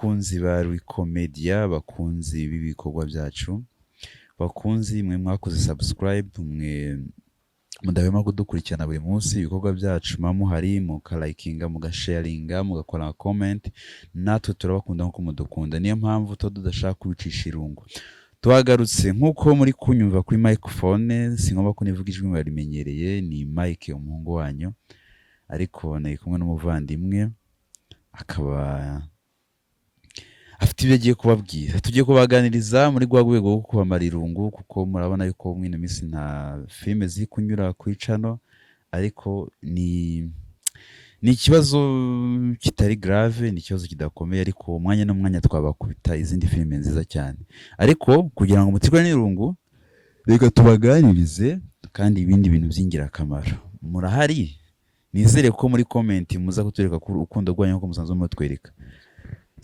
Bakunzi ba Rwikomedia, bakunzi b'ibikorwa byacu, bakunzi mwe mwakoze subscribe, mwe mudahwema kudukurikirana buri munsi ibikorwa byacu, muba muhari mukalikinga, mugasharinga, mugakora comment. Natwe turabakunda nk'uko mudukunda, niyo mpamvu tuba tudashaka kubicisha irungu. Tuhagarutse nk'uko muri kunyumva kuri microphone, singomba ko nivuga ijwi, murarimenyereye, ni Mike umuhungu wanyu, ariko nari kumwe n'umuvandimwe akaba afite ibyo agiye kubabwira. Tugiye kubaganiriza muri rwa rwego rwo kubamara irungu, kuko murabona yuko muri ino minsi nta filime ziri kunyura kuri channel, ariko ni ikibazo kitari grave, ni ikibazo kidakomeye, ariko umwanya n'umwanya twabakubita izindi filime nziza cyane. Ariko kugira ngo mutirwe n'irungu, reka tubaganirize kandi ibindi bintu by'ingirakamaro. Murahari, nizere ko muri comment muza kutwereka ko urukundo rwanyu nk'uko musanzwe mutwereka.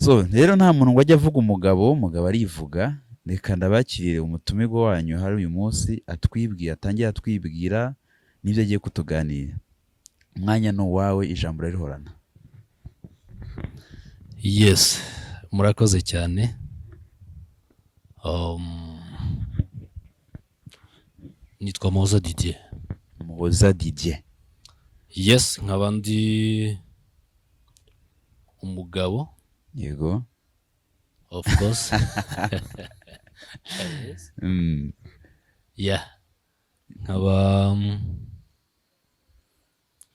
So rero nta muntu ngo ajye avuga umugabo, umugabo arivuga. Reka ndabakirire umutumirwa wanyu hari uyu munsi, atwibwira, atangira atwibwira n'ibyo agiye kutuganira. Umwanya ni uwawe, ijambo urarihorana. Yes, murakoze cyane. Nitwa Muhoza Didier. Muhoza Didier. Yes, nkaba ndi umugabo. Of course, yes. Yeah, nkaba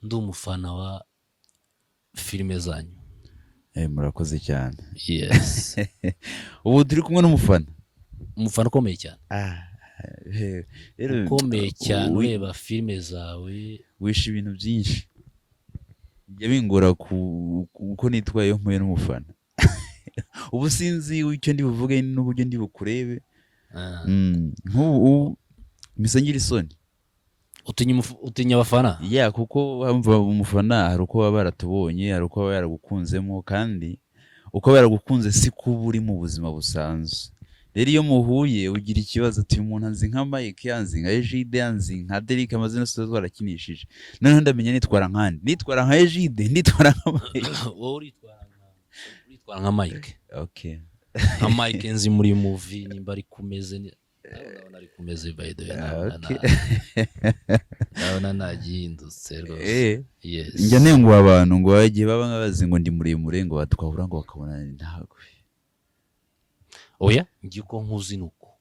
ndi umufana wa filime zanyu. Murakoze cyane. Yes. Ubu turi kumwe n'umufana. Umufana ukomeye cyane. Rero Ukomeye cyane, ureba filime zawe. Wishe ibintu byinshi bijya bingora uko nitwaye iyo mpuye n'umufana. Ubu sinzi icyo ndi buvuge n'uburyo ndi bukurebe. Nk'ubu mpise ngira isoni. Utinya abafana? Ya, kuko wumva umufana hari uko baba baratubonye, hari uko baba yaragukunzemo, kandi uko aba yaragukunze si ko uba uri mu buzima busanzwe. Rero iyo muhuye ugira ikibazo, ati uyu muntu anzi nka Mike, anzi nka Egide, anzi nka Derek, amazina yose twarakinishije. Noneho ndamenya nitwara nkande, nitwara nka Egide, nitwara nka Mike? Wowe uritwara nka Mike. Okay. Nka Mike nzi muri movie, nimba ari kumeze ndabona ari kumeze, by the way. Ndabona ndabona ntagihindutse rwose. Yes. Njya nenguha abantu ngo bagiye baba bazi ngo ndi muremure, ngo twahura ngo bakabona ntabwo. Oya, njye uko nkuzi ni uko.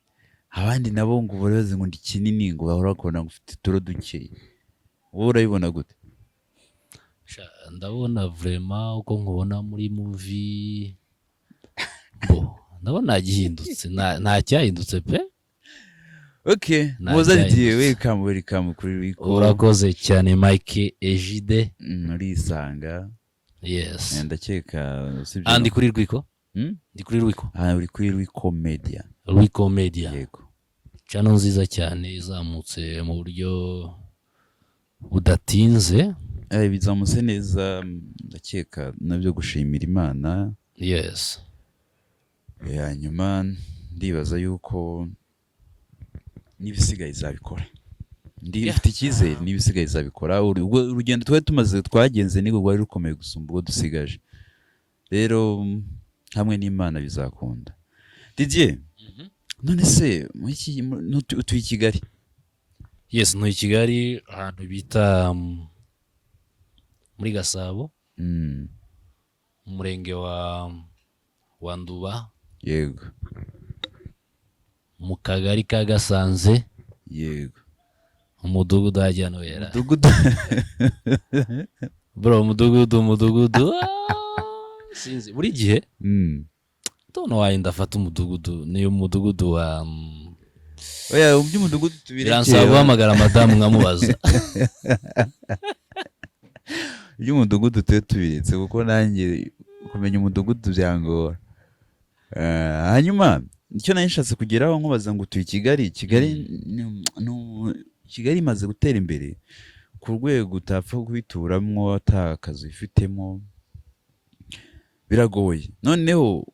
Abandi nabo ngo bari bazi ngo ndi kinini, ngo bahora bakabona ngo ufite uturo duke. Wowe urabibona gute? Sha, ndabona vraiment uko nkubona muri movie, bo ndabona ntagihindutse, nta cyahindutse pe. Okay. Nta Muhoza Didier. cyahindutse. Welcome, welcome kuri Rwiko. Urakoze cyane, Mike Egide. Urisanga. Yes. Ndakeka usibye Ah, ndi kuri Rwiko. Hmm? Ndi kuri Rwiko. Ah, uri kuri Rwiko Media. Rwiko Media. Yego. Channel nziza cyane izamutse mu buryo budatinze. Bizamutse neza, ndakeka nabyo gushimira Imana. Yes. Hanyuma ndibaza yuko n'ibisigaye izabikora. Ndi mfite icyizere n'ibisigaye izabikora. Ubwo urugendo twari tumaze twagenze nibwo rwari rukomeye gusumba ubwo dusigaje. Rero hamwe n'Imana bizakunda. Didier, none se muri iki utuye i Kigali? Yes, ntuye i Kigali, ahantu bita muri Gasabo, mu murenge wa Nduba, mu kagari ka Gasanze, umudugudu hajya Nohera. Mudugudu. Bro, umudugudu, sinzi buri gihe don't know why ndafata umudugudu, ni umudugudu wa Oya, by'umudugudu tubirekere. Biransaba guhamagara madamu nkamubaza. Iby'umudugudu tube tubiretse, kuko nanjye kumenya umudugudu byangora. Hanyuma icyo nari nshatse kugeraho nkubaza ngo utuye i Kigali, Kigali Kigali imaze gutera imbere ku rwego utapfa kubituramwo ata kazi wifitemo, biragoye. Noneho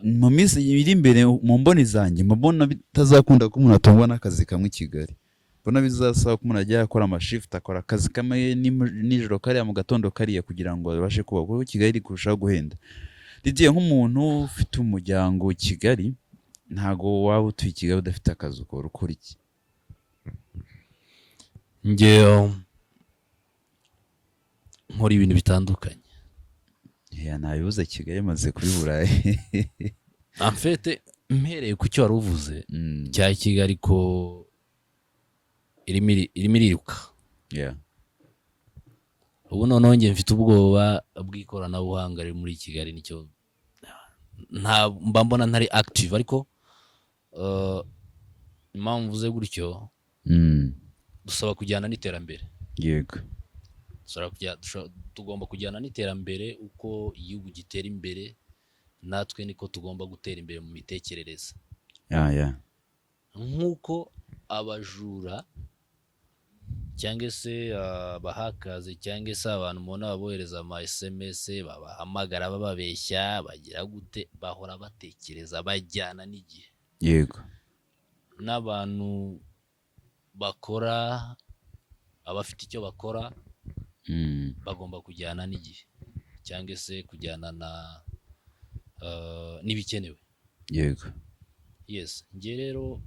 mu minsi iri imbere, mu mboni zanjye mbona bitazakunda ko umuntu atungwa n'akazi kamwe i Kigali. Mbona bizasaba ko umuntu ajya akora amashift, akora akazi kamwe nijoro kariya, mu gatondo kariya, kugira ngo abashe kubaho, kuko Kigali iri kurushaho guhenda. Didier, nk'umuntu ufite umuryango i Kigali, ntago waba utuye i Kigali udafite akazi ukora. Ukora iki? Njye nkora ibintu bitandukanye. Yeah, nabibuze, Kigali maze kubibura. En fait, mpereye ku cyo wari uvuze cya Kigali, ko irimo iriruka. Ubu noneho njye mfite ubwoba bw'ikoranabuhanga riri muri Kigali, nicyo nta mba mbona ntari active. Ariko impamvu mvuze gutyo, dusaba kujyana n'iterambere. Tugomba kujyana n'iterambere. Uko igihugu gitera imbere, natwe niko tugomba gutera imbere mu mitekerereze. Nk'uko abajura cyangwa se abahakaze cyangwa se abantu mubona babohereza ama SMS, babahamagara bababeshya, bagira gute, bahora batekereza bajyana n'igihe. N'abantu bakora, abafite icyo bakora, bagomba kujyana n'igihe cyangwa se kujyana na n'ibikenewe. Yes, njye rero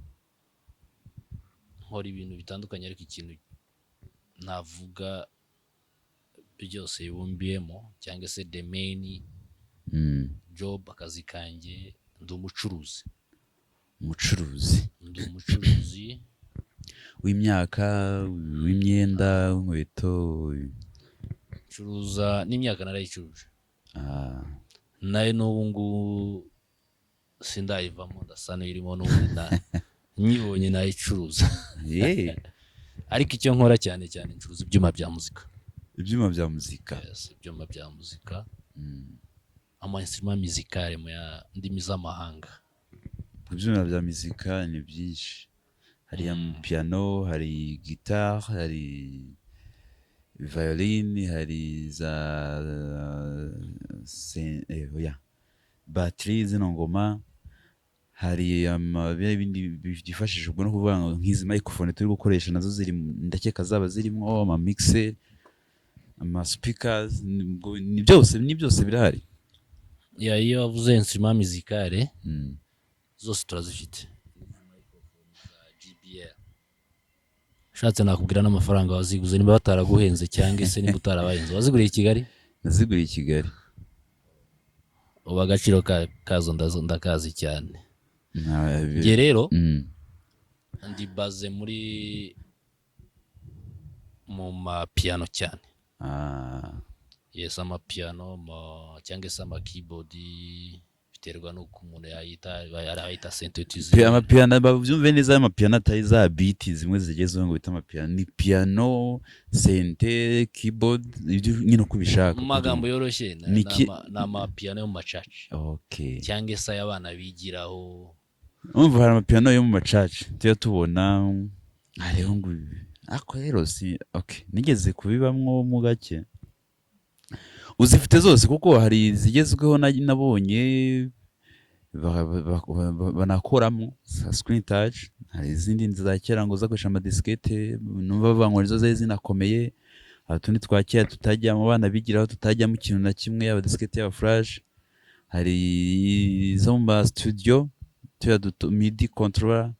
nkora ibintu bitandukanye, ariko ikintu navuga byose bibumbiyemo cyangwa se the main job, akazi kanjye, ndi umucuruzi. Umucuruzi. Ndi umucuruzi. W'imyaka, w'imyenda, w'inkweto? Ncuruza n'imyaka, narayicuruje. Nayo n'ubu ngubu sindayivamo, ndasa n'irimo n'ubundi, nyibonye nayicuruza. Ariko icyo nkora cyane cyane, ncuruza ibyuma bya muzika. Ibyuma bya muzika. Yes, ibyuma bya muzika, ama instrument musicale mu ya ndimi z'amahanga. Ibyuma bya muzika ni byinshi. Hari piano, hari guitare, hari violin, hari za oya, batterie, zino ngoma, hari biriya bindi byifashishwa no kuvuga ngo nk'izi microphone turi gukoresha nazo ziri ndakeka zaba zirimo ama mixer, ama speakers, ni byose birahari. Ya, iyo wavuze instrument musicale, zose turazifite. Za JBL, ushatse nakubwira n'amafaranga waziguze, niba bataraguhenze cyangwa se niba utarabahenze. Waziguriye i Kigali? Naziguriye i Kigali. Ubu agaciro kazo ndakazi cyane. Njye rero ndi baze mu mapiyano cyane. Yes, amapiyano cyangwa se ama keyboard, biterwa n'uko umuntu yayita. Hari abayita synthétiseur. Amapiyano, babyumve neza, amapiyano atari za beat zimwe zigezweho ngo bita amapiyano. Ni piano, synthé, keyboard, ibyo nyine uko ubishaka. Mu magambo yoroshye, ni amapiyano yo mu ma church cyangwa se ay'abana bigiraho. Umva, hari amapiyano yo mu ma church tujya tubona, hariho ngo ibi ariko rero si okay, nigeze kubibamwo mu gake. Uzifite zose? Kuko hari izigezweho nabonye banakoramo za screen touch, hari izindi za kera ngo zakoresha amadisikete, numva bavuga ngo nizo zari zinakomeye. Hari utundi twa kera tutajya mu bana bigiraho, tutajyamo ikintu na kimwe, yaba disikete, yaba flash. Hari izo mu ma studio, tuya duto, MIDI controller.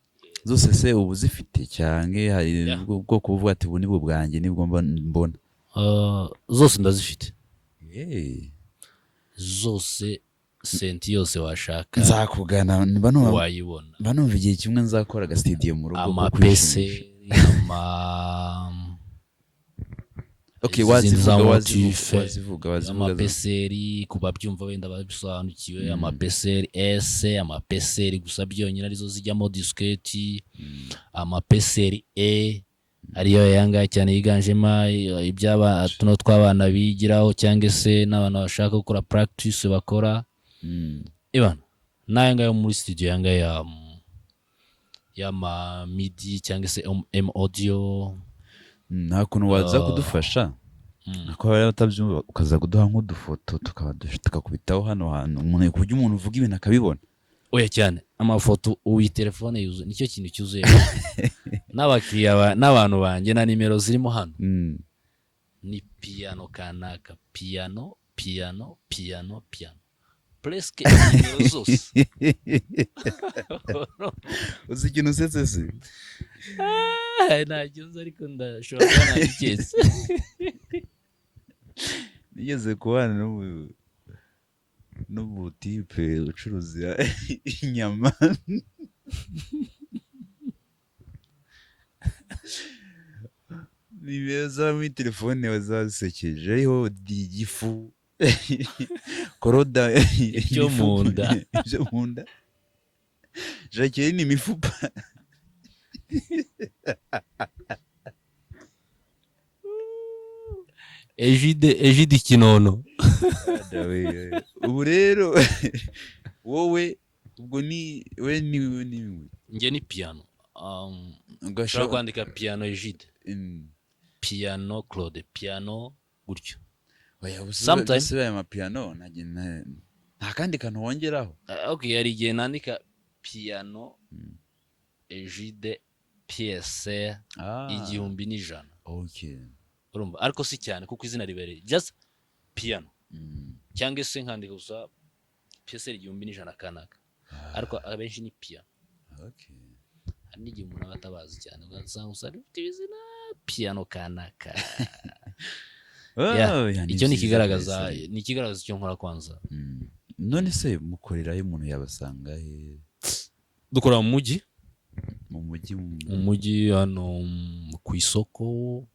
Zose se ubu zifite cyane? Hari ubwoko buvuga ati ubu nibwo bwanjye, nibwo mbona? Zose ndazifite. Zose, synthé yose washaka Nzakugana mba numva wayibona. Mba numva igihe kimwe nzakora agasitidiyo mu rugo ko Ama kwishimisha. PC, ama Okay, izindi wazivuga, za wazivuga, motif, wazivuga, wazivuga. Ama PCR ku babyumva wenda babisobanukiwe, ama PCR S, ama PCR gusa byonyine arizo zijyamo disiketi, ama PCR E ariyo yangaya cyane yiganjemo iby'aba tuno tw'abana bigiraho cyangwa se n'abantu bashaka gukora practice bakora. Ibana n'aya ngaya yo muri studio, aya ngaya y'ama MIDI cyangwa se M audio. Nta kuntu waza kudufasha, ko bari batabyumva, ukaza kuduha nk'udufoto tukaba tukakubitaho hano hantu, umuntu, ku buryo umuntu uvuga ibintu akabibona? Oya cyane, amafoto ubu iyi telefone yuzuye, nicyo kintu cyuzuye n'abakiriya n'abantu banjye na nimero zirimo hano. Ni piyano kanaka, piyano, piyano, piyano, piyano. Presque nimero zose. Uzi ikintu usetse se? Ah, ntacyo nzi, ariko ndashobora kuba nabiketse. Nigeze kubana n'ubutipe ucuruza inyama. Nimero za muri telefone zasekeje, hariho digifu koroda. Ibyo mu nda. Ibyo mu nda, Jacqueline imifupa. Ejide, Ejide Kinono. Ubu rero wowe ubwo ni we ni Njye ni Piano. Ushobora kwandika Piano Ejide, Piano Claude, Piano gutyo. Sometime- Oya, aya mapiyano nta kandi kantu wongeraho? Ah, okay, hari igihe nandika Piano Ejide PSR 1100. Urumva, ariko si cyane kuko izina ribereye just Piano, cyangwa se nkandika gusa PSR 1100 kanaka, ariko abenshi ni Piano. Hari n'igihe umuntu aba atabazi cyane, ugasanga gusa ufite izina Piano kanaka. Oh, Yeah, yeah, ni icyo ni byiza ikigaragaza kabisa. Ni ikigaragaza icyo nkora kwanza. None se mukorerayo, umuntu yabasanga he? Dukora mu mujyi. Mu mujyi? Mu mujyi hano, ku isoko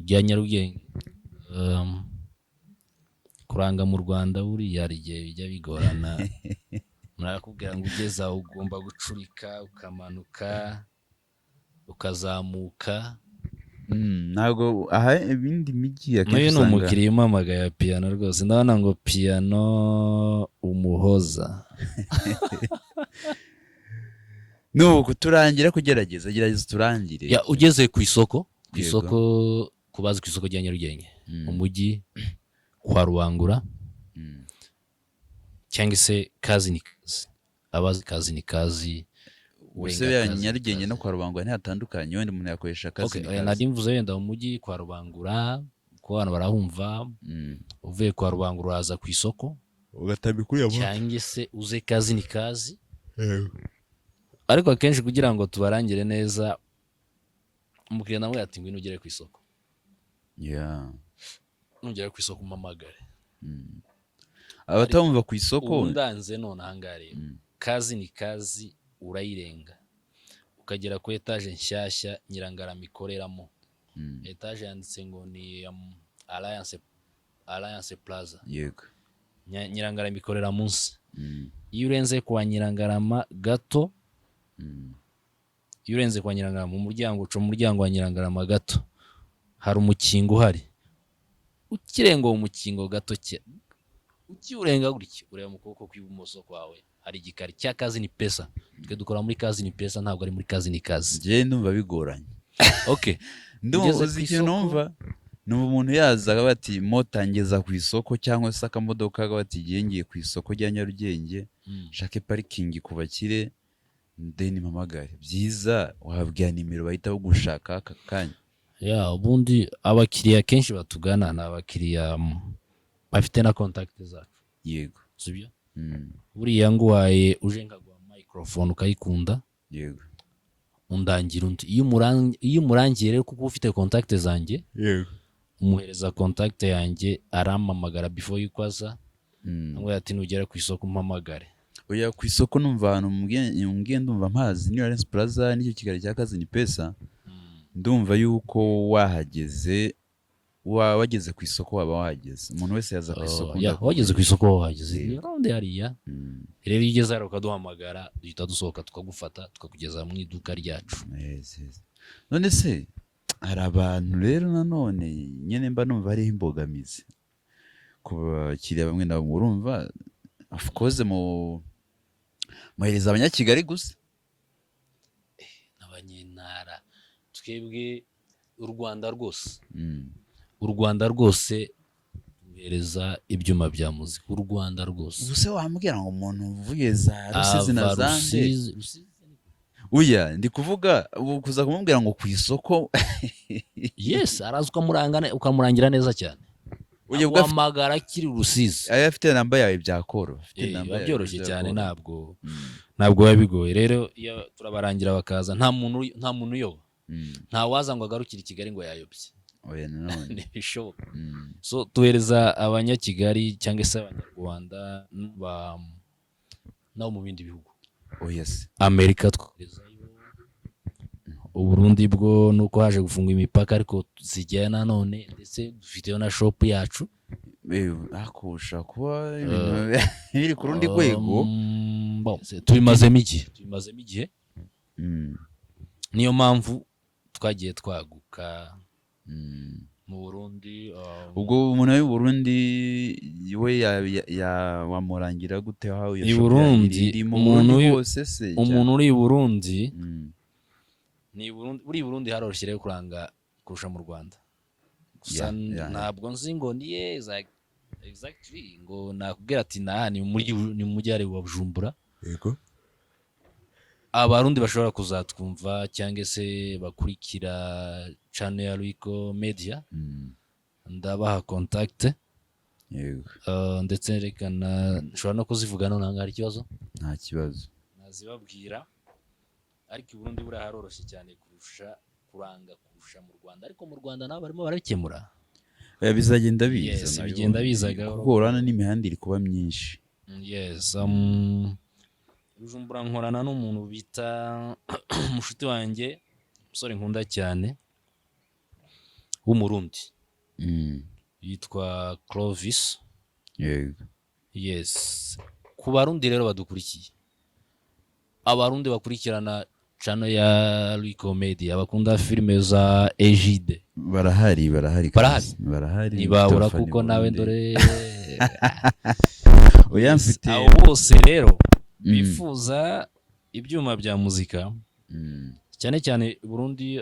rya Nyarugenge. Kuranga mu Rwanda buriya hari igihe bijya bigorana. Murakubwira ngo ugeze aho ugomba gucurika, ukamanuka, ukazamuka. Ntabwo aha ibindi mijyi akenshi N'uyu ni usanga umukiriya umpamagaye wa Piano rwose, ndabona ngo Piano Umuhoza. Nuko turangira kugerageza, gerageza uturangire. Yeah, ugeze ku isoko, ku isoko, ku bazi ku isoko rya Nyarugenge, mu mujyi kwa Rubangura, cyangwa se Kazi ni Kazi, abazi Kazi ni Kazi. Ubuse urenga ya Kazi ni Nyarugenge no Kazi. kwa Rubangura ntihatandukanye, wenda umuntu yakoresha Kazi Okay, ni oya, Kazi. nari mvuze wenda mu mujyi kwa Rubangura kuko abantu barahumva. Uvuye kwa Rubangura uraza ku isoko ugatambika uriya cyangwa se uze Kazi ni Kazi. Ariko akenshi kugira ngo tubarangire neza, umukiriya ndamubwira ati: "Ngwino ugere ku isoko." "Nugera ku isoko umpamagare." Abatamva ku isoko. Ubu ndanze none ahangaha rero, Kazi ni Kazi urayirenga ukagera ku etaje nshyashya Nyirangarama ikoreramo. Etaje yanditse ngo ni Alliance Plaza. Nyirangarama ikorera munsi. Iyo urenze kwa Nyirangarama gato, iyo urenze kwa Nyirangarama, umuryango uca mu muryango wa Nyirangarama gato, hari umukingo uhari. Ukirenga uwo mukingo gato, ukiwurenga gutya, ureba mu kuboko kw'ibumoso kwawe hari igikari cya Kazi ni Pesa. Twe dukora muri Kazi ni Pesa, ntabwo ari muri Kazi ni Kazi. Njye ndumva bigoranye. Okay. Ndumva Ugeze uzi ku ikintu isoko- numva umuntu yaza akavuga ati: "Motangeza ku isoko," cyangwa se akamodoka akavuga ati: "Ngiye, ngiye ku isoko rya Nyarugenge, nshake parikingi ku bakire, then mpamagare." Byiza wabwira nimero bahita bagushaka aka kanya. Yeah, ubundi abakiriya kenshi batugana ni abakiriya bafite na contact zacu. Sibyo? Buriya nguhaye, uje nkaguha microphone ukayikunda, undangira undi. Iyo umurangiye rero, kuko ufite contact zanjye, umuhereza contact yanjye, arampamagara before yuko aza, amubwira ati: "Nugera ku isoko umpamagare." Oya, ku isoko numva ahantu mumbwiye ndumva mpazi, ni Alliance Plaza nicyo kigali cya Kazi ni Pesa. Ndumva yuko wahageze, wageze ku isoko waba wahageze, umuntu wese yaza ku isoko. Oh, yeah, wageze ku isoko wahageze. Yego. Ni around hariya. Rero iyo ugeze hariya ukaduhamagara, duhita dusohoka tukagufata, tukakugeza mu iduka ryacu. Yes. None se hari abantu rero nanone nyine mba numva hariho imbogamizi ku bakiriya bamwe na bamwe, urumva of course mu muhereza Abanyakigali gusa? N'abanyentara, twebwe u Rwanda rwose. U Rwanda rwose duhereza ibyuma bya muzika, u Rwanda rwose. Ubuse wambwira ngo umuntu uvuye za Rusizi na Ava zande Rusizi. Uya ndi kuvuga ubu kuza kumubwira ngo ku isoko. Yes, araza ukamurangira neza cyane. Ugiye ubwo Aguhamagara akiri Rusizi. Ayo afite namba yawe byakoro, afite Eh, namba biba yawe byoroshye cyane. byakoroha. Ntabwo ntabwo biba bigoye. Rero iyo turabarangira bakaza, nta muntu uyoba. Nta waza ngo agarukire i Kigali ngo yayobye. Oya, nanone. Ntibishoboka. So tuhereza Abanyakigali cyangwa se Abanyarwanda n'abo mu bindi bihugu. Oya se. Amerika twoherezayo. Uburundi bwo nuko haje gufunga imipaka, ariko zijyayo nanone, ndetse dufiteyo na shop yacu. Eh, ariko ushobora kuba ibintu biri ku rundi rwego. Bon, tubimazemo igihe. Niyo mpamvu twagiye twaguka mu Burundi. Ubwo umuntu w'i Burundi we wamurangira gute aho iyo I shop Burundi, iri? Iri mu umuntu Burundi hose se? Umuntu uri i Burundi, ni i Burundi, uri i Burundi haroroshye rero kuranga kurusha mu Rwanda gusa. Ntabwo nzi ngo ni exactly ngo nakubwira ati nah, ni mu mujyi wa Bujumbura. Abarundi bashobora kuzatwumva cyangwa se bakurikira channel ya Ruiko Media, ndabaha contact. Ndetse reka nshobora no kuzivuga none, hari ikibazo? Nta kibazo. Nazibabwira, ariko i Burundi buriya haroroshye cyane kurusha kuranga kurusha mu Rwanda, ariko mu Rwanda nabo barimo barabikemura. Oya, bizagenda biza. Yes, nayo. bigenda biza gahoro. Kuko urabona n'imihanda iri kuba myinshi. Yes, Bujumbura nkorana n'umuntu bita umushuti wanjye, umusore nkunda cyane w'Umurundi, yitwa Clovis. Yes, ku Barundi rero badukurikiye, Abarundi bakurikirana channel ya Rico Media, bakunda filime za Egide. Barahari, barahari. Barahari? Kabisa. Barahari. Ntibabura. Mfite abafana Kuko i nawe Burundi. dore. Oya, mfite. Abo bose rero bifuza ibyuma bya muzika, cyane cyane i Burundi,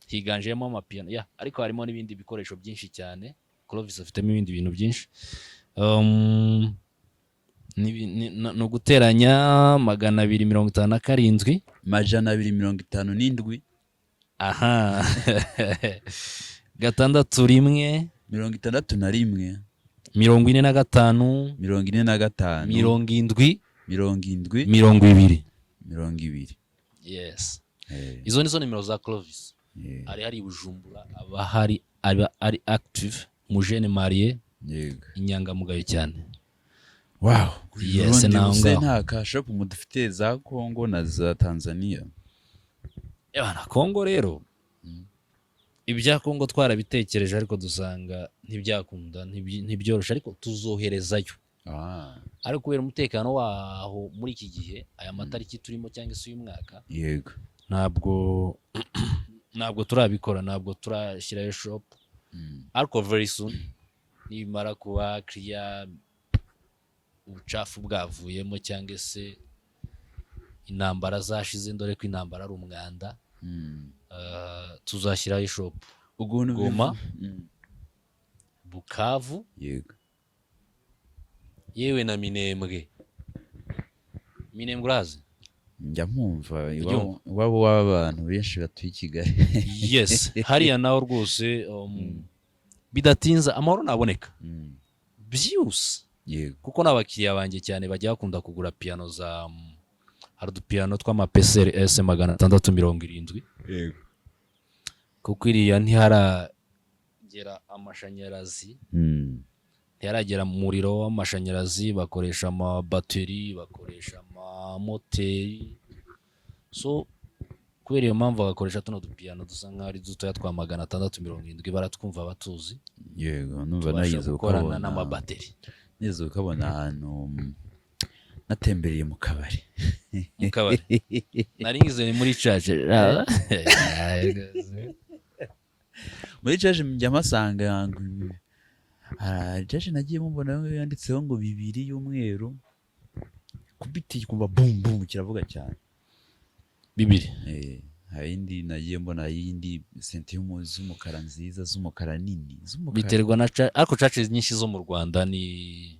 higanjemo amapiyano ya, ariko harimo n'ibindi bikoresho byinshi cyane. Clovis afitemo ibindi bintu byinshi. Ni uguteranya 257. 257. Aha, 61. 61. 45. 45. 70. 70. 20. 20. Yes. Eh, Izo nizo nimero za Clovis. Ari hari i Bujumbura, aba hari, aba ari active, mujene marié, inyangamugayo cyane. Wow. Yes, Burundi naho buse ngaho. nta ka shop mudufite za Congo na za Tanzania? Ebana, Kongo rero, ibya Kongo twarabitekereje, ariko dusanga ntibyakunda, ntibyoroshe, ariko tuzoherezayo. Ariko kubera umutekano waho muri iki gihe, aya matariki turimo cyangwa se uyu mwaka, ntabwo turabikora, ntabwo turashyirayo shop. Ariko very soon, nibimara kuba clear, ubucafu bwavuyemo cyangwa se intambara zashize, dore ko intambara ari umwanda, tuzashyiraho ishop. Ukuntu Goma. Bukavu, yewe na Minembwe. Minembwe urahazi? Njya mpumva Ubyumva? iwabo w'abantu benshi batuye i Kigali. Yes, hariya naho rwose, bidatinze amahoro naboneka byihuse, kuko n'abakiriya banjye cyane bajya bakunda kugura piyano za hari udupiyano tw'ama PSR S 670. Kuko iriya ntiharagera amashanyarazi, ntiharagera umuriro w'amashanyarazi, bakoresha amabateri, bakoresha amamoteri. So kubera iyo mpamvu bagakoresha tuno dupiyano dusa nk'aho ari dutoya twa 670. Baratwumva, batuzi. Yego, numva Tubasha nageze gukorana kukabona n'amabateri. Nigeze kukabona ahantu natembereye mu kabari. Mu kabari? Nari ngize ni muri caje. Muri caje njya mpasanga ngo caje nagiye mubona yanditseho ngo bibiri y'umweru, kubiti kumva bum bum kiravuga cyane. Bibiri. Eh, hari indi nagiye mbona yindi sente z'umukara nziza, z'umukara nini, z'umukara. Biterwa na ariko cace nyinshi zo mu Rwanda ni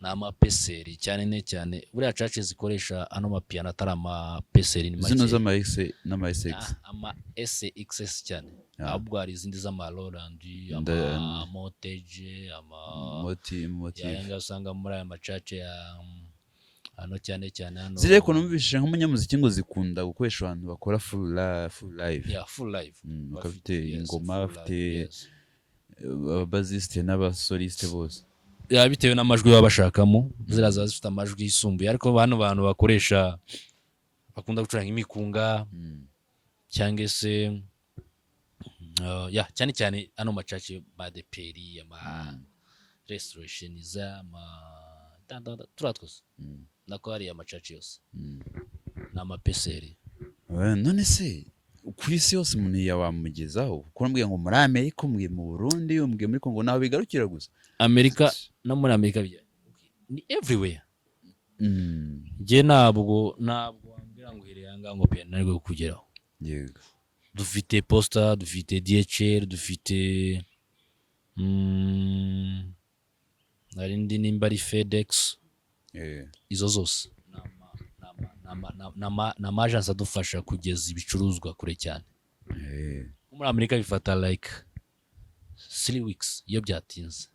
Ni ama PCR cyane ne cyane. Buriya church zikoresha ano mapiyano atari ama PCR ni Zino make. z'ama X n'ama SX. Ah, ama SXS cyane. Ahubwo hari izindi z'ama Roland, ama Montage, ama Motif. Yaya usanga muri aya machurch ya hano cyane cyane hano. Ziriya ko numvise nk'umunyamuziki ngo zikunda gukoresha abantu bakora full live. Yeah, full live. Bakafite yes, ingoma, full bafite live, yes. ababassiste n'abasoliste bose. Yeah, bitewe n'amajwi baba bashakamo, ziriya ziba zifite amajwi yisumbuye, ariko bano bantu bakoresha bakunda gucuranga imikunga cyangwa se yeah, cyane cyane ano machurch ba ADEPR, ama restoration, ama turiya twose, nako hariya amachurch yose ni ama PCR. None se ku isi yose umuntu yawamugezaho? Kuko mbwiye ngo muri Amerika, umbwiye mu Burundi, umbwiye muri Kongo, ntaho bigarukira gusa. Amerika no muri Amerika ni everywhere. Njye ntabwo wambwira ngo uhereye aha ngaha ngo piyano nari kugeraho. Dufite posita, dufite DHL, dufite hari indi nimba ari FedEx. Izo zose ni ama agence adufasha kugeza ibicuruzwa kure cyane. Muri Amerika bifata like 3 weeks iyo byatinze,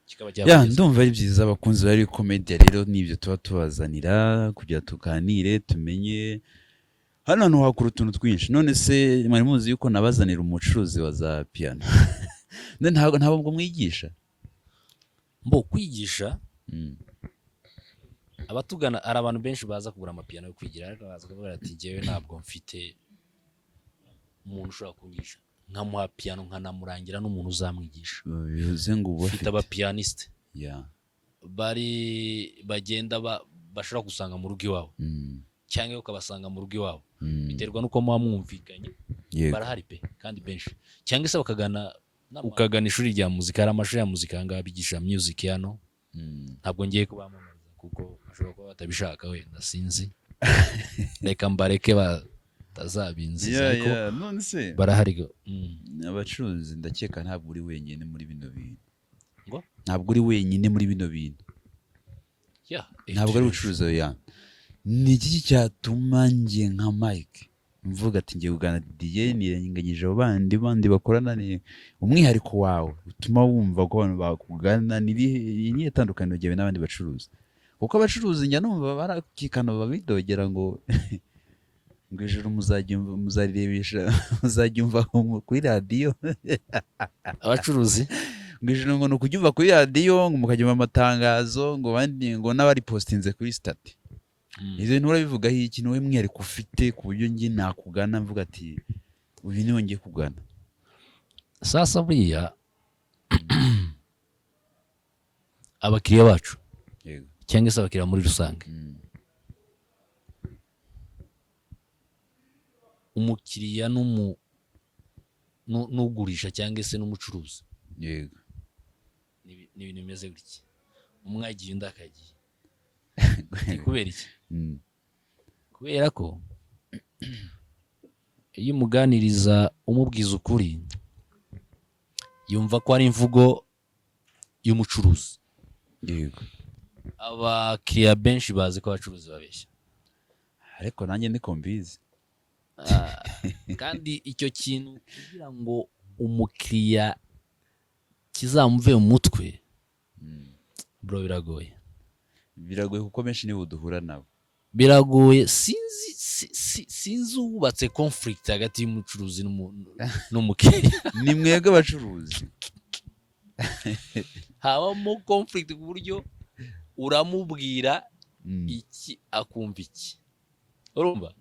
kikaba Ya, cyakugeza. ndumva ari byiza. Abakunzi ba Comedy rero, nibyo tuba tubazanira kugira tuganire, tumenye hano hantu hakura utuntu twinshi. None se mwari muzi yuko nabazanira umucuruzi wa za piano? None ntabwo mwigisha? Mbo kwigisha abatugana, hari abantu benshi baza kugura amapiyano yo kwigira, ariko baza kuvuga ati: "Njyewe ntabwo mfite umuntu ushobora kunyigisha." Nkamuha piyano, nkanamurangira n'umuntu uzamwigisha. Bivuze ngo ubu Mfite bafite abapiyaniste bari bagenda bashobora gusanga mu rugo iwawe cyangwa ukabasanga mu rugo iwawe, biterwa n'uko muba mwumvikanye. Barahari pe, kandi benshi, cyangwa se bakagana, ukagana ishuri rya muzika. Hari amashuri ya muzika aha ngaha bigisha music hano. Ntabwo ngiye kubamamariza kuko bashobora kuba batabishaka wenda, sinzi, reka mbareke batazabinziza, ariko None se barahari abacuruzi, ndakeka ntabwo uri wenyine muri bino bintu. Ngo? Ntabwo uri wenyine muri bino bintu. Ntabwo ari ubucuruzi ya. Ni iki cyatuma njye nka Mike mvuga ati: "Ngiye kugana Didier, nirenganyije abo bandi bakorana"? Ni umwihariko wawe utuma wumva ko abantu bakugana, ni irihe tandukaniro ryawe n'abandi bacuruzi? Kuko abacuruzi njya numva barakikana, babidogera ngo ijuru muzaryumva, muzarirebesha, muzaryumva kuri radiyo. Abacuruzi? Ngo ijuru ngo ni ukuryumva kuri radiyo, ngo mukaryumva amatangazo, ngo abandi ngo n'abaripositinze kuri status. Izo bintu urabivugaho iki? Ni wowe mwihariko ufite ku buryo njye nakugana mvuga ati: "Uyu niwe ngiye kugana"? Sasa buriya abakiriya bacu cyangwa se abakiriya muri rusange, umukiriya n'ugurisha cyangwa se n'umucuruzi, ni ibintu bimeze gutya: umwe agiye, undi akagiye. Ni kubera iki? Kubera ko iyo umuganiriza umubwiza ukuri, yumva ko ari imvugo y'umucuruzi. Abakiriya benshi bazi ko abacuruzi babeshya. Ariko nanjye niko mbizi. Kandi icyo kintu kugira ngo umukiriya kizamuve mu mutwe, bro, biragoye. Biragoye kuko benshi nibo duhura nabo. Biragoye. Sinzi sinzi uwubatse conflict hagati y'umucuruzi n'umukiriya. Ni mwebwe abacuruzi. Habamo conflict ku buryo uramubwira iki akumva iki, urumva?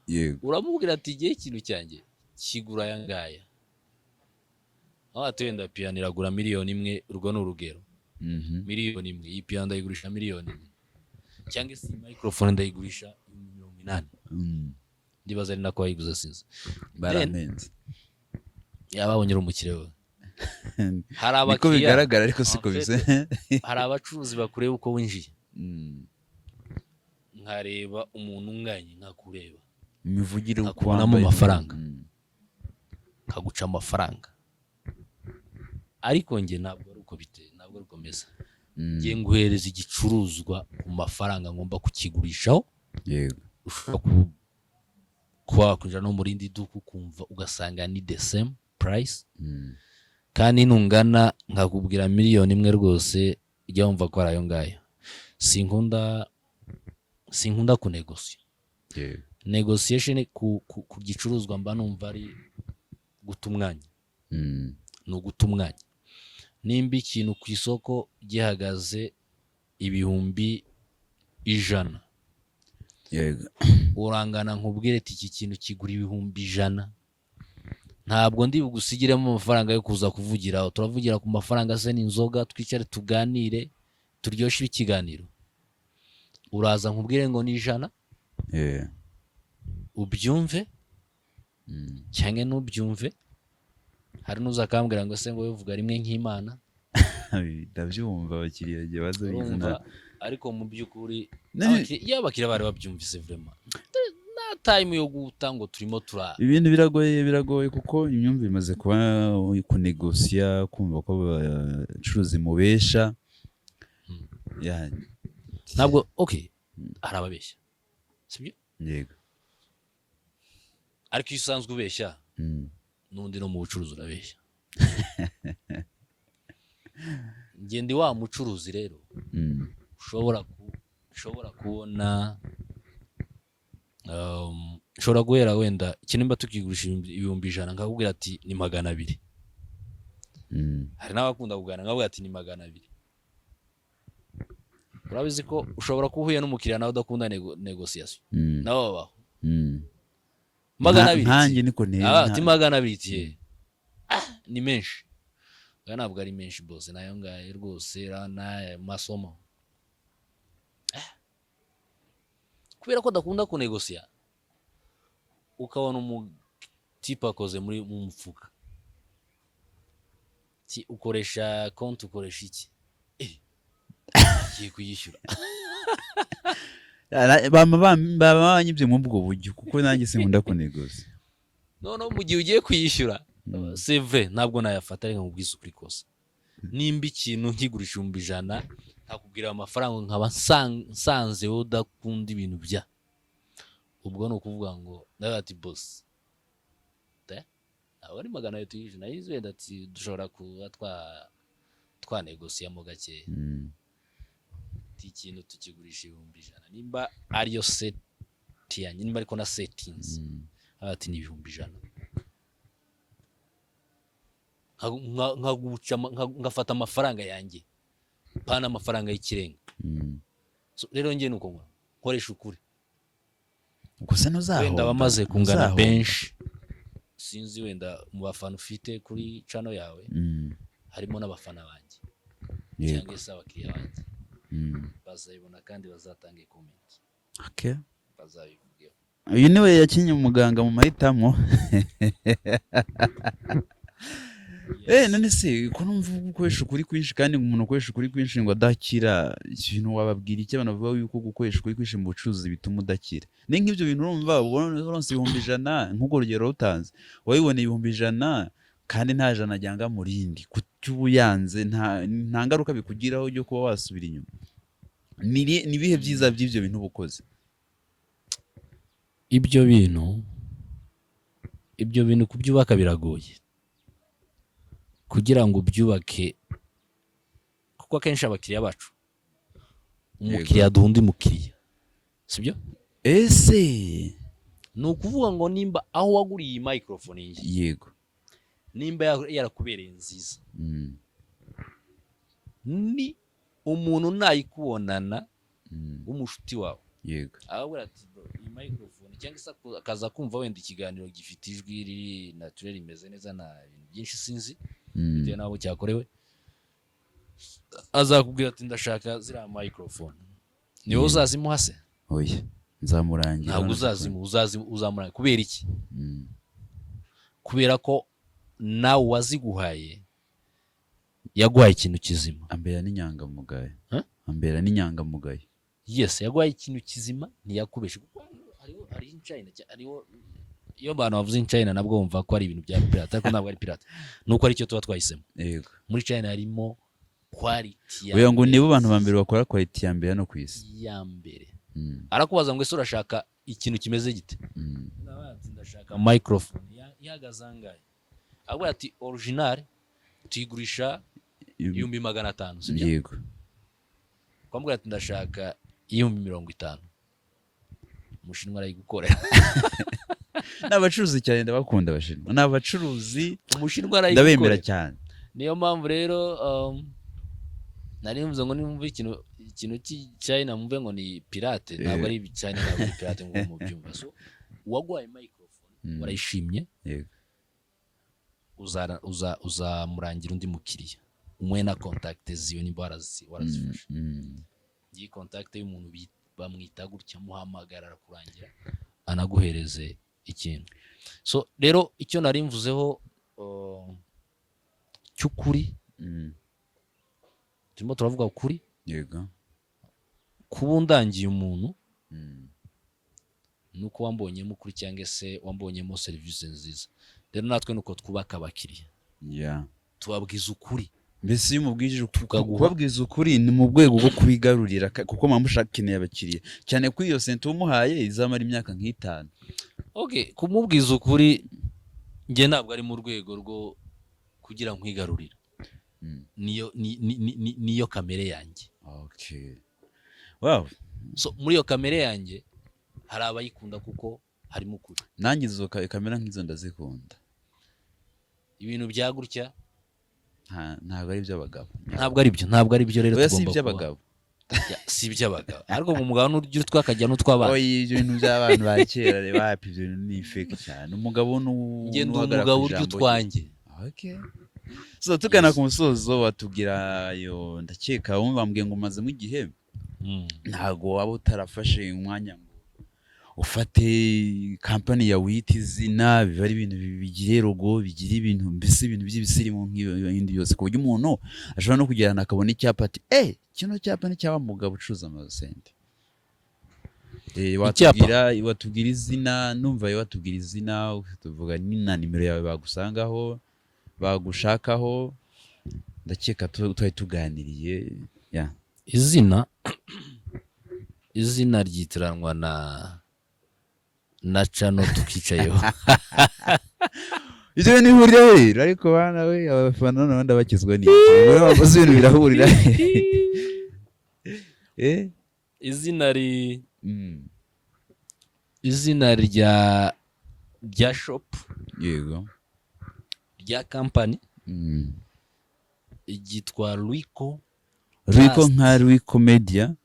Yego. Uramubwira ati: "Igihe ikintu cyanjye kigura aya ngaya," aho ati wenda piyano iragura 1 miliyoni, urwo ni urugero. 1 miliyoni, iyi piyano ndayigurisha 1 miliyoni, cyangwa se iyi microphone ndayigurisha 80,000. Ndibaza ari nako wayiguze, sinzi. Baramenze. Yaba abonye uri umukire we. Hari Niko abakiriya bigaragara, ariko siko En fait, bize. hari abacuruzi bakureba uko winjiye, nkareba umuntu unganye nkakureba, Imivugire, uko nkakubonamo wambaye. amafaranga. Nkaguca amafaranga, ariko njye ntabwo ari uko biteye, ntabwo ari uko meze. Ngiye nguhereza igicuruzwa ku mafaranga ngomba kukigurishaho. Ushobora kuba wakwinjira no mu rindi duka, ukumva ugasanga ni the same price. Kandi nungana nkakubwira 1 miliyoni rwose, ujya wumva ko ari ayo ngayo. Sinkunda kunegosiya. Negotiation ku gicuruzwa mba numva ari guta umwanya. Ni uguta umwanya. Nimba ikintu ku isoko gihagaze 100,000, urangana nkubwire ati iki kintu kigura 100,000, ntabwo ndi bugusigiremo amafaranga yo kuza kuvugiraho. Turavugira ku mafaranga se n'inzoga, twicare tuganire, turyoshye ikiganiro. Uraza nkubwire ngo ni 100, ubyumve cyangwa ntubyumve. Hari n'uza akambwira ngo se ngo uvuga rimwe nk'Imana. Ndabyumva, abakiriya igihe baza Urumva, bizana. ariko mu by'ukuri iyo abakiriya bari babyumvise, vraiment nta time yo guta ngo turimo tura Ibintu biragoye, biragoye, kuko imyumvire imaze kuba kunegosiya, kumva ko abacuruzi mubesha. Ya. Ntabwo, okay, hari ababeshya, sibyo? Yego. Ariko iyo usanzwe ubeshya, n'undi no mu bucuruzi urabeshya. Njye ndi wa mucuruzi rero ushobora kubona, ushobora guhera wenda iki, nimba tukigurisha 100,000, nkakubwira ati ni 200. Hari n'abakunda kuganira, nkavuga ati ni 200. Urabizi ko ushobora kuba uhuye n'umukiriya nawe udakunda négociation, nabo babaho. 200. Nkanjye niko nteye. Ah, ati 200 tiye, ah, ni menshi. Aya ntabwo ari menshi bose, nayo ngayo rwose n'aya masomo. Ah. Kubera ko adakunda kunegosiya, ukabona umutipe akoze muri mu mufuka. Ti ukoresha konti, ukoresha iki? Eh, agiye kuyishyura. Bama banyibye muri ubwo buryo, kuko nanjye sinkunda kunegoza. Noneho mu gihe ugiye kuyishyura, c'est vrai, ntabwo nayafata. Reka nkubwize ukuri kose, nimba ikintu nkigurisha 100,000, nkakubwira amafaranga, nkaba nsanze wowe udakunda ibintu bya ubwo, ni ukuvuga ngo nawe ati boss te ntabwo ari 200 tuyishyura, nayizi wenda ati dushobora kuba twanegosiyamo gakeya. Ati ikintu tukigurisha 100,000, nimba ariyo set yanjye, nimba ariko na settings, ati ni 100,000. Ngaguca ngafata amafaranga yanjye, pana amafaranga y'ikirenga. So, rero njye nuko nkora, nkoresha ukuri. Gusa ntuzahomba. Wenda abamaze kungana Ntuzahomba. benshi, sinzi, wenda mu bafana ufite kuri channel yawe harimo n'abafana banjye cyangwa se abakiriya banjye, bazabibona kandi bazatange comment, bazabivugeho. Uyu niwe yakinnye umuganga mu mahitamo. None se ko numva gukoresha ukuri kwinshi, kandi umuntu ukoresha ukuri kwinshi ngo adakira, ikintu wababwira iki abantu bavuga yuko gukoresha ukuri kwinshi mu bucuruzi bituma udakira? Ni nk'ibyo bintu, urumva uronse 100,000, nk'urwo rugero rutanze, wabiboneye 100,000 kandi nta jana ryanga mu rindi, kuki uba uyanze? Nta ngaruka bikugiraho byo kuba wasubira inyuma? Ni ibihe byiza by'ibyo bintu uba ukoze? Ibyo bintu kubyubaka biragoye kugira ngo ubyubake, kuko akenshi abakiriya bacu, umukiriya aduha undi mukiriya, sibyo? Ese Ni ukuvuga ngo nimba aho waguriye iyi microphone iyi, nimba yarakubereye nziza, ni umuntu nayikubonana w'umushuti wawe, arababwira ati bro, iyi microphone, cyangwa se akaza kumva wenda ikiganiro gifite ijwi riri naturel, rimeze neza, nta bintu byinshi, sinzi, bitewe n'aho cyakorewe, azakubwira ati ndashaka ziriya microphone. Ni wowe uzazimuha se? Oya, nzamurangira. Ntabwo uzazimuha, uzamurangira. Kubera iki? Kubera ko nawe waziguhaye yaguhaye ikintu kizima. Ambera n'inyangamugayo. Huh? Ambera n'inyangamugayo. Yes, yaguhaye ikintu kizima, ntiyakubeshe. Kuko hariho in China, hariho, iyo abantu bavuze in China nabwo bumva ko ari ibintu bya pirate, ariko ntabwo ari pirate, nuko aricyo tuba twahisemo. Muri China harimo Quality ya Oya, ngo mbere. nibo bantu ba mbere bakora quality ya mbere hano ku isi. Ya mbere. Arakubaza ngo: "Ese urashaka ikintu kimeze gite?" Nawe ati: "Ndashaka microphone ihagaze angahe?" Avuga ati: "Original tuyigurisha 500,000," sibyo? Yego. Kwambwira ati: "Ndashaka 50,000," Umushinwa arayigukorera. Ni abacuruzi cyane, ndabakunda Abashinwa, ni abacuruzi. Umushinwa Ndabemera arayigukorera. cyane. Niyo mpamvu rero nari mvuze ngo nimumva ikintu cy'China mumve ngo ni pirate. Ntabwo ari China, ntabwo ari pirate ngo mubyumva. So uwaguhaye microphone warayishimye, uzamurangira undi mukiriya, umuhe na contact ziwe nimba warazifashe. Iyi contact y'umuntu bamwita gutya, muhamagara arakurangira, anaguhereze ikintu. So rero icyo nari mvuzeho cy'ukuri, turimo turavuga ukuri, kuba undangiye umuntu nuko wambonyemo ukuri cyangwa se wambonyemo serivisi nziza. Rero natwe nuko twubaka abakiriya, tubabwiza ukuri. Mbese iyo umubwije Tukaguha- kubabwiza ukuri ni mu rwego rwo kubigarurira, kuko muba mushakeneye abakiriya cyane ko iyo sente umuhaye izamara imyaka nk'itanu. Okay, kumubwiza ukuri njye ntabwo ari mu rwego rwo kugira nkwigarurira. Niyo niyo kamere yanjye. Okay, wow. So muri iyo kamere yanjye hari abayikunda kuko harimo ukuri. Nanjye izo kamera nk'izo ndazikunda. Ibintu bya gutya. Ntabwo ari iby'abagabo. Ntabwo ari byo, ntabwo ari byo rero. Oya, si Tugomba kuba iby'abagabo. Ya, si iby'abagabo, ariko mu mugabo n'urya utwe akajya n'utw'abana. Oya, ibyo bintu by'abantu ba kera reba wapi, ibyo bintu ni fake cyane. Umugabo Njye ndi n'uhagarara umugabo ku urya ijambo rye. utwanjye. Okay. So tugana ku musozo, watubwira yo, ndakeka wumva bambwiye ngo umazemo igihe, ntago waba utarafashe umwanya ngo ufate kampani yawe uyite izina, biba ari ibintu bigire logo, bigira ibintu, mbese ibintu by'ibisirimu nk'iyo bindi byose, ku buryo umuntu ashobora no kugerana akabona icyapa ati: "Eh, kino cyapa ni cya wa mugabo ucuruza amasente." Icyapa? Watubwira izina, numva watubwira izina, tuvuga ni na nimero yawe bagusangaho, bagushakaho. Ndakeka twari tuganiriye ya. Izina ryitiranwa na channel tukicayeho. Ibyo bintu bihurira he? Ariko bana we, abafana noneho ndabakizwa n'iki? Ubwo bavuze ibintu birahurira he? Eh? Izina ri izina rya shop, rya kampani, ryitwa Rwiko. Rwiko. Trust. Nka Rwiko Media,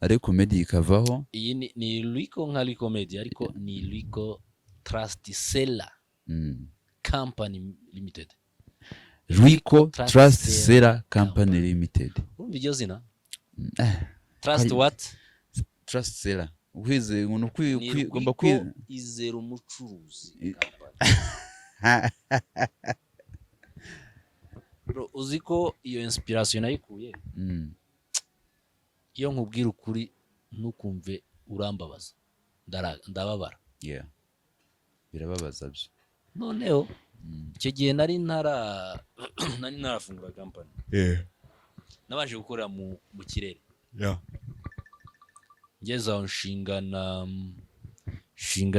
ariko media ikavaho. Iyi ni Rwiko nka Rwiko Media, ariko ni Rwiko Trust Seller Company Limited. Rwiko Trust Trust Seller Seller Company Limited. Urumva iryo zina? Eh, Trust what? Trust Seller, ukwize umuntu Ni ugomba Rwiko Izera Umucuruzi Company. Bro, uzi ko iyo inspiration nayikuye, iyo nkubwira ukuri ntukumve urambabaza, ndababara. Yeah, birababaza byo. Noneho icyo gihe nari ntarafungura kampani, nabanje gukorera mu kirere. Ngeze aho nshinga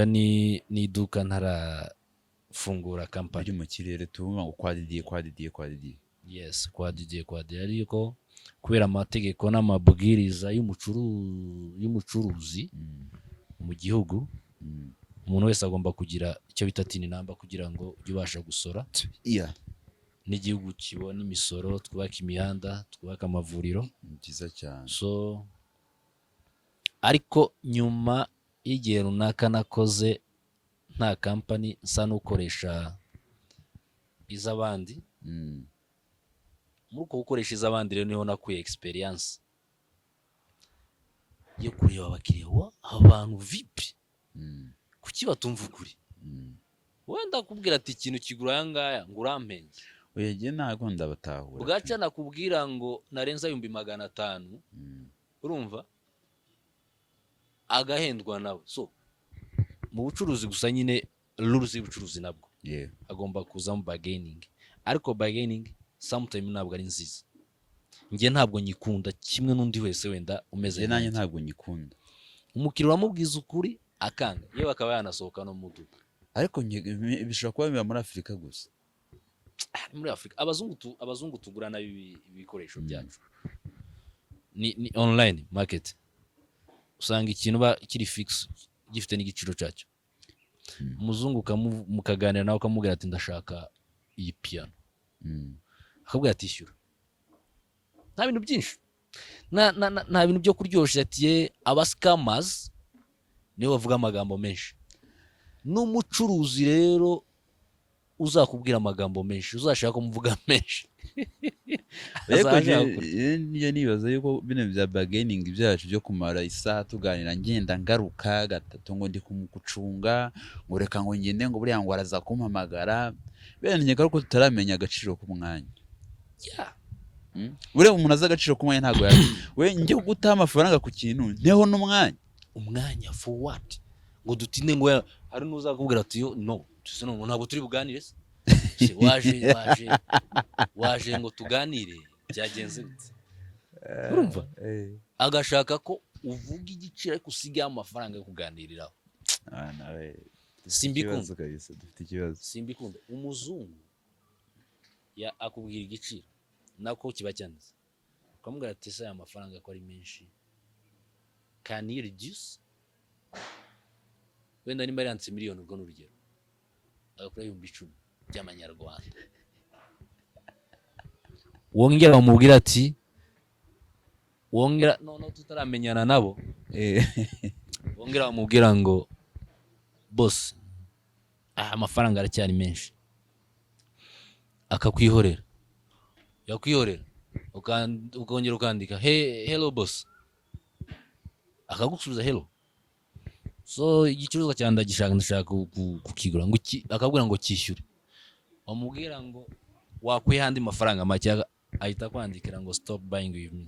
n'iduka ntarafungura kampani. Biri mu kirere, tubumva ngo kwa Didier, kwa Didier, kwa Didier. Yes, kwa Didier, kwa Didier, ariko kubera amategeko n'amabwiriza y'umucuruzi mu gihugu, umuntu wese agomba kugira icyo bita TIN number kugira ngo ujye ubasha gusora n'igihugu kibona imisoro, twubake imihanda, twubake amavuriro. Ni byiza cyane. So ariko nyuma y'igihe runaka nakoze nta kampani, nsa n'ukoresha iz'abandi. Muri uko gukoresha iz'abandi rero niho nakuye experience yo kureba abakiriya wa abantu vipi, kuki batumva ukuri? Wenda kubwira ati: "Ikintu kigura aya ngaya," ngo urampenze. Oya, njye ntabwo ndabatahura. Bwaca nakubwira ngo narenza 500,000, urumva agahendwa nawe. So mu bucuruzi gusa nyine, rules y'ubucuruzi nabwo agomba kuzamo bargaining, ariko bargaining sometime ntabwo ari nziza. Njye ntabwo nyikunda kimwe n'undi wese wenda umeze Njye nanjye nkanjye. Ntabwo nyikunda. Umukiriya uramubwiza ukuri akanga, yewe akaba yanasohoka no mu duka. Ariko bishobora kuba biba muri Afurika gusa. Ah, muri Afurika abazungu tugura nabi ibikoresho byacu ni online market, usanga ikintu ba kiri fix, gifite n'igiciro cyacyo. Umuzungu mukaganira nawe, ukamubwira ati: "Ndashaka iyi piano." Akabwira ati: "Ishyura." Nta bintu byinshi, nta bintu byo kuryoshya, ati ye aba scammers nibo bavuga amagambo menshi. N'umucuruzi rero uzakubwira amagambo menshi, uzashaka kumuvuga menshi, Ariko azajya kurya. Njye nibaza yuko bino bya bargaining byacu byo kumara isaha tuganira, ngenda ngaruka gatatu ngo ndi kumugucunga, ngo reka ngo ngende, ngo buriya ngo araza kumpamagara, bene nkeka ko tutaramenya agaciro k'umwanya. Buriya umuntu azi agaciro k'umwanya ntabwo yabi we njye gutaha amafaranga ku kintu nteho n'umwanya. Umwanya for what? Ngo dutinde, ngo hari n'uzakubwira ati: "Yo no tuse no ntabwo turi buganire se?" Se waje ngo tuganire, byagenze bite? Urumva agashaka ko uvuga igiciro ariko usigaye amafaranga yo kuganiriraho. Ah, nawe dufite Simbikunda. ikibazo kabisa, dufite ikibazo. Simbikunda. Umuzungu ya akubwira igiciro nako kiba cyanditse, ukamubwira ati: "Ese aya mafaranga ko ari menshi, can you reduce?" Wenda nimba yanditse miliyoni, ubwo ni urugero, agakora 10,000 by'amanyarwanda. Wongera bamubwira ati wongera, noneho tutaramenyana nabo, wongera bamubwira ngo: "Boss, ah, amafaranga aracyari menshi." Akakwihorera, yakwihorera ukongera ukandika: "Hey, hello boss." Akagusubiza: "Hello, so igicuruzwa cyanjye ndagishaka, ndashaka kukigura." Ngo akabwira ngo cyishyure. Wamubwira ngo wakwiha andi mafaranga make, ahita akwandikira ngo: "Stop buying with me."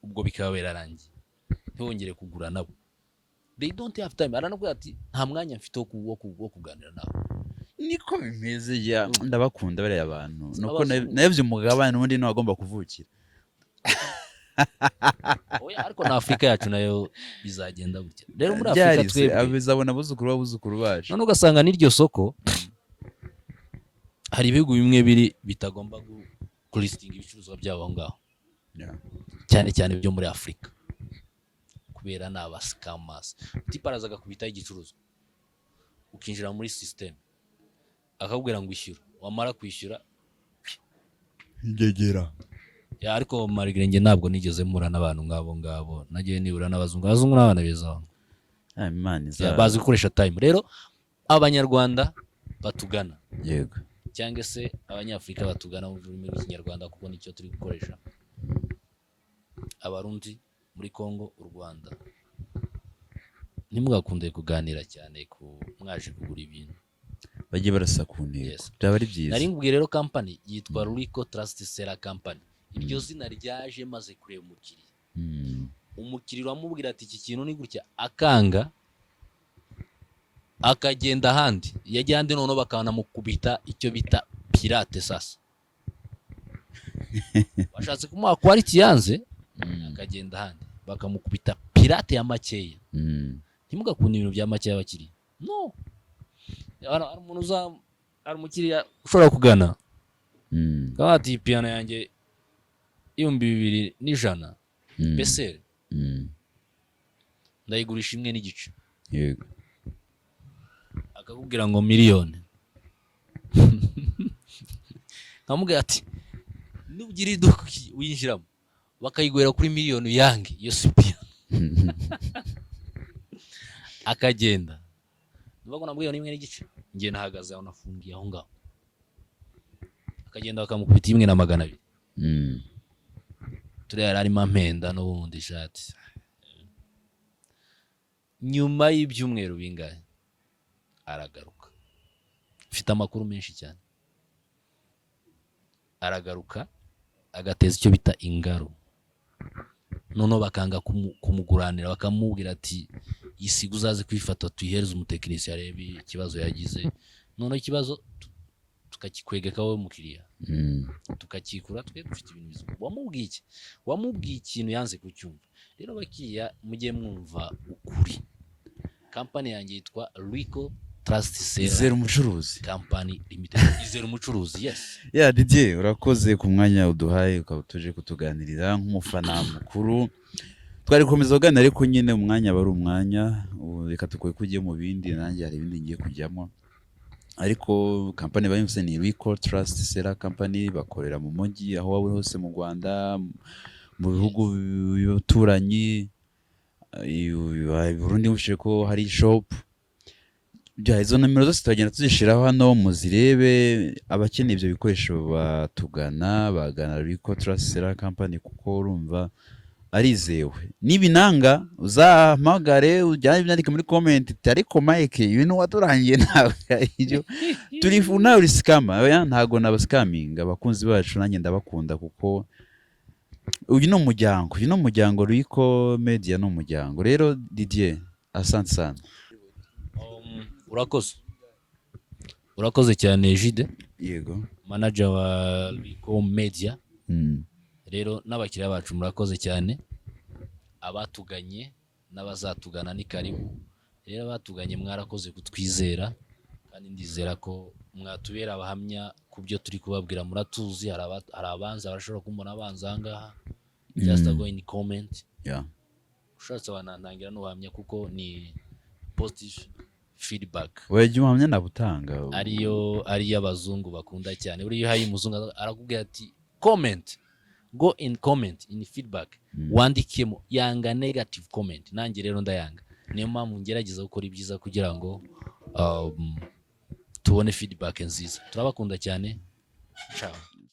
Ubwo bikaba birarangiye, ntiwongere kugura nabo. They don't have time. Aranakubwira ati: "Nta mwanya mfite wo kuganira nawe." Niko bimeze. Ya ndabakunda bariya bantu, nuko Abazungu. Nabyo umugabane ubundi niwo agomba kuvukira. Oya, ariko na Afurika yacu nayo bizagenda gutya rero. Muri Afurika Byari se twebwe bizabona abuzukuru b'abuzukuru bacu. None ugasanga n'iryo soko, hari ibihugu bimwe biri bitagomba kulistinga ibicuruzwa byabo aho ngaho, cyane cyane byo muri Afurika, kubera ni aba scammers. Type araza agakubitaho igicuruzwa, ukinjira muri system, akakubwira ngo ishyura, wamara kwishyura Ingegera. Ya, ariko malgré njye ntabwo nigeze mpura n'abantu nk'abo ngabo. Nagiye nibura n'abazungu. Abazungu n'abana beza. Ah, Imana Ya, iza bazi gukoresha time. Rero abanyarwanda batugana, cyangwa se abanyafurika batugana mu rurimi rw'Ikinyarwanda, kuko nicyo turi gukoresha, Abarundi muri Congo, u Rwanda, ntimugakunde kuganira cyane ku mwaje kugura ibintu. Bajye barasa ku ntego. Yes. Byaba ari byiza. Nari nkubwiye rero, company yitwa Ruriko Trust Seller Company. Iryo zina ryaje maze kureba umukiriya. Umukiriya uramubwira ati: "Iki kintu ni gutya," akanga, akagenda ahandi. Yajya ahandi noneho bakanamukubita icyo bita pirate. Sasa bashatse kumuha quality yanze, akagenda ahandi bakamukubita pirate ya makeya. Ntimugakunde ibintu bya makeya, abakiriya. No hari umuntu uza, hari umukiriya ushobora kugana akaba ati: "Piyano yanjye 2100 beseri, ndayigurisha 1.5." Akakubwira ngo miliyoni. Nkamubwira ati: "Nugira iduka winjiramo bakayiguhera kuri miliyoni, yange iyo si piyano." Akagenda. Nuvuga ngo nabwiye 1.5, njye nahagaze aho, nafungiye aho ngaho. Akagenda bakamukubita 1,200. Turiya yari arimo ampenda n'ubundi ishati. Nyuma y'ibyumweru bingahe aragaruka, mfite amakuru menshi cyane, aragaruka agateza icyo bita ingaru. Noneho bakanga kumuguranira, bakamubwira ati: "Isiga uzaze kuyifata, tuyihereze umutekinisiye arebe ikibazo yagize." Noneho ikibazo Tukakikwegeka wowe mukiriya, tukakikura. Twe dufite ibintu bizima. Wamubwiye iki? Wamubwiye ikintu yanze kucyumva. Rero bakiriya, mujye mwumva ukuri. Kampani yanjye yitwa Rico Trust Seller Izere Umucuruzi Company Limited. Izere Umucuruzi, yes. Ya Didier, urakoze ku mwanya uduhaye, ukaba tuje kutuganirira nk'umufana mukuru. Twari gukomeza kuganira, ariko nyine umwanya aba ari umwanya. Ubu reka tukwiye kujya mu bindi, nanjye hari ibindi ngiye kujyamo. Ariko kampani bayumvise, ni Rico Trust Seller Company. Bakorera mu mujyi, aho waba uri hose mu Rwanda, mu bihugu bituranyi, Burundi mufite ko hari shop. Bya izo nomero zose turagenda tuzishyiraho hano, muzirebe. Abakeneye ibyo bikoresho batugana, bagana Rico Trust Seller Company, kuko urumva arizewe. Nibinanga uzahamagare, ujyane ibyandike muri comment uti: "Ariko Mike, ibintu waturangiye ntabwo ari byo." Turi nawe uri scammer. Oya, ntabwo nabascaminga. Abakunzi bacu nanjye ndabakunda, kuko uyu ni umuryango, uyu ni umuryango. Rico Media ni umuryango. Rero Didier, asante sana. Urakoze, urakoze cyane Jide, Yego. manager wa Rico Media. Rero n'abakiriya bacu, murakoze cyane. Abatuganye n'abazatugana ni karibu. Rero abatuganye, mwarakoze kutwizera, kandi ndizera ko mwatubera abahamya ku byo turi kubabwira. Muratuzi, hari abanza bashobora kumbona abanza aha ngaha, just go in comment. Ushatse wanantangira n'ubuhamya, kuko ni positive feedback. Wajya ubuhamya nabutanga. Ariyo abazungu bakunda cyane. Buriya iyo uhaye umuzungu, arakubwira ati: "Comment, go in comment, in feedback." Wandikemo. Yanga negative comment, nanjye rero ndayanga. Niyo mpamvu ngerageza gukora ibyiza kugira ngo tubone feedback nziza. Turabakunda cyane, ciao.